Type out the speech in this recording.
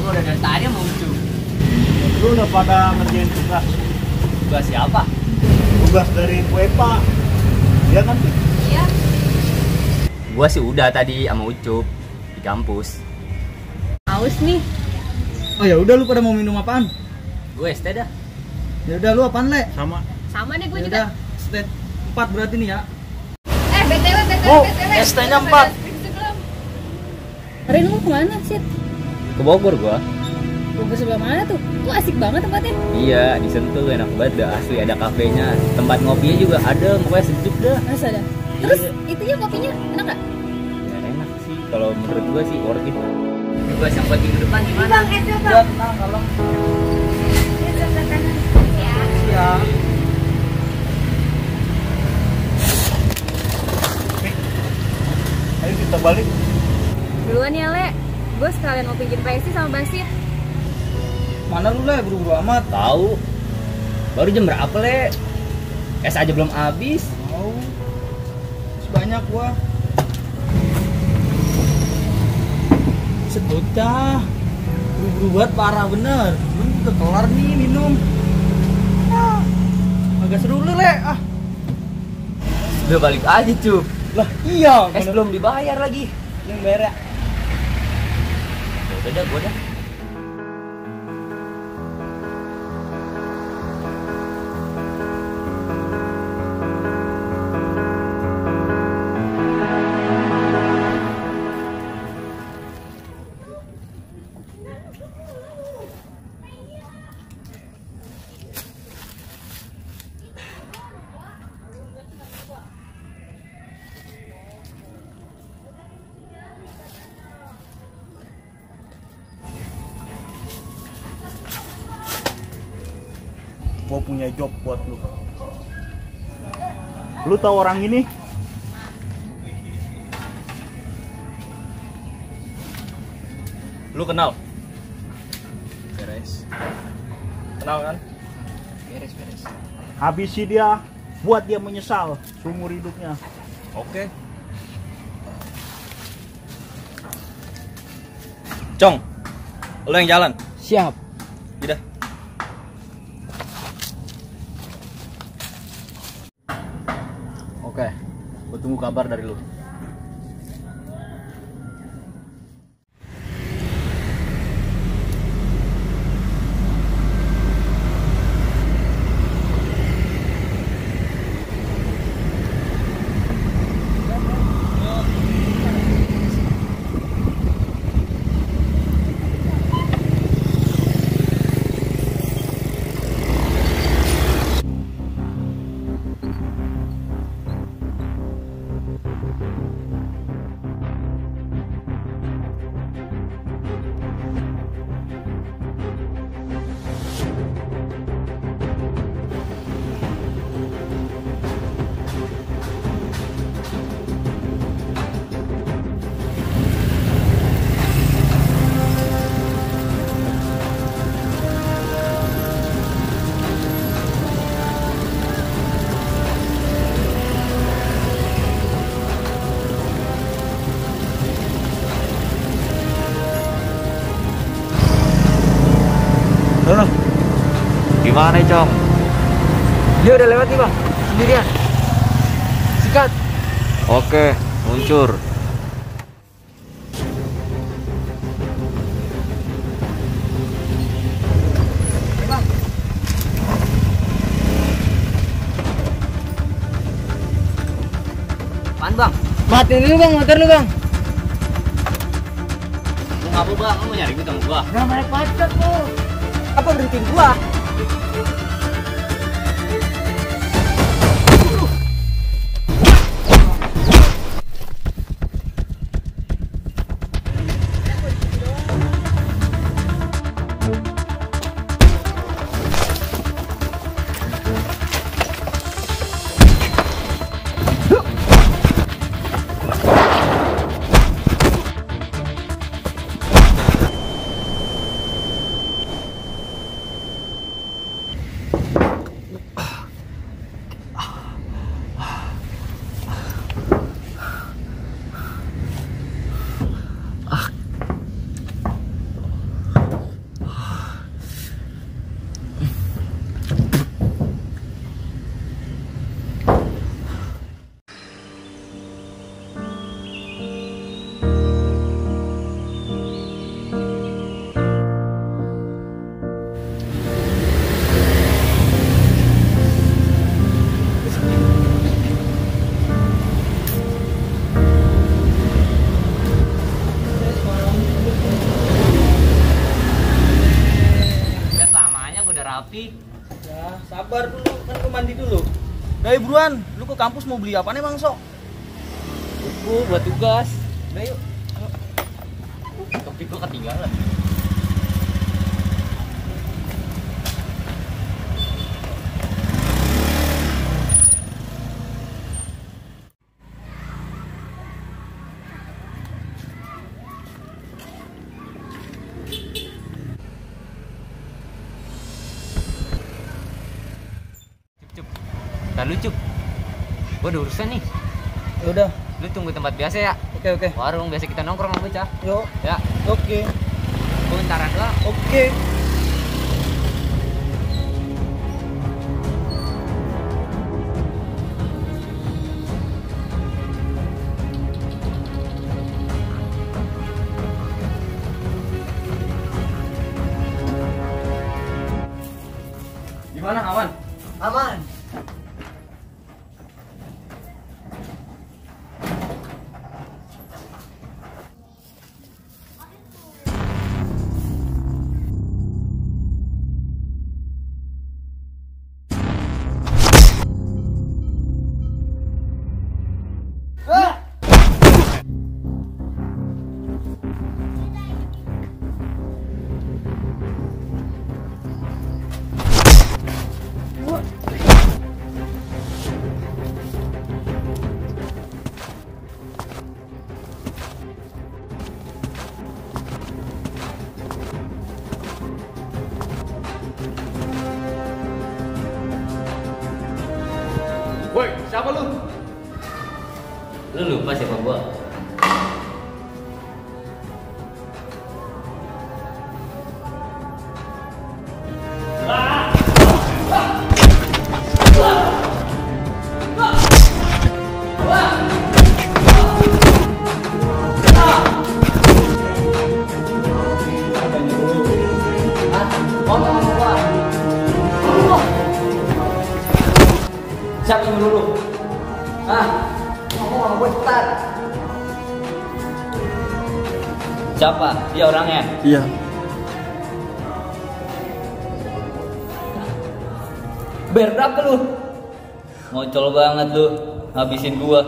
gua udah dari tadi mau lucu. Lu udah pada ngerjain tugas? Tugas siapa? Tugas dari Wepa. Iya kan? Iya. Gua sih udah tadi sama Ucup di kampus. Aus nih. Oh ya udah, lu pada mau minum apaan? Gue ST dah. Ya udah, lu apaan, Le? Sama. Sama nih gue Ya juga. udah, state 4 berarti nih ya. BTW. Oh, ST-nya 4. Rin, lu kemana sih? Ke Bogor gua. Bogor sebelah mana tuh? Tuh asik banget tempatnya. Iya, di Sentul enak banget dah, asli ada kafenya. Tempat ngopinya juga ada, pokoknya sejuk dah. Masa dah? Terus itunya kopinya enak nggak? Ya enak sih, kalau menurut gua sih worth it. Tugas yang buat minggu depan gimana? Ya, tenang kalau. Ya. Ayo kita balik. Duluan ya, Le. Gue sekalian mau bikin Resi sama Basit. Mana lu, Le? Buru-buru amat. Tahu. Baru jam berapa, Le? Es aja belum habis. Mau. Sebanyak gua. Sebocah. Buru-buru banget, parah bener. Belum udah kelar nih minum. Ah, agak seru lu, Le. Ah, Udah balik aja, Cup. lah iya. Es belum dibayar lagi. Yang bayar ya. Ya udah dah, gua dah. Gua punya job buat lu. Lu tahu orang ini? Lu kenal? Beres. Kenal kan? Beres. Habisi dia, buat dia menyesal seumur hidupnya. Oke. Cong, lu yang jalan. Siap. Udah. Oke. Gua tunggu kabar dari lu. Gimana, Cong? Dia udah lewat nih, Bang. Sendirian. Sikat. Oke, muncur. Apaan, Bang? Matiin dulu, Bang, motor lu, Bang. Lu ngapa, Bang? Lu mau nyari gue sama gua? Udah naik macet lu. Apa berhentiin gua? sakti. Ya, sabar dulu, kan gue mandi dulu. Udah yuk buruan, lu ke kampus mau beli apa nih Bang Sok? Buku buat tugas. Udah yuk. Topi gua ketinggalan. Cup. Ntar lu Cup. Gua ada urusan nih. Ya udah, Lu tunggu tempat biasa ya. oke. Warung biasa kita nongkrong sama bocah. Yuk, Ya, oke. gua bentaran doang. Oke. Gimana aman? Aman. Woi, siapa lu? Lu lupa siapa gua? Siapa yang nyuruh lu? Ngomong sama gue cepetan. Siapa? Dia orangnya. Iya. Bayar berapa lu? Ngocol banget lu. Habisin gua.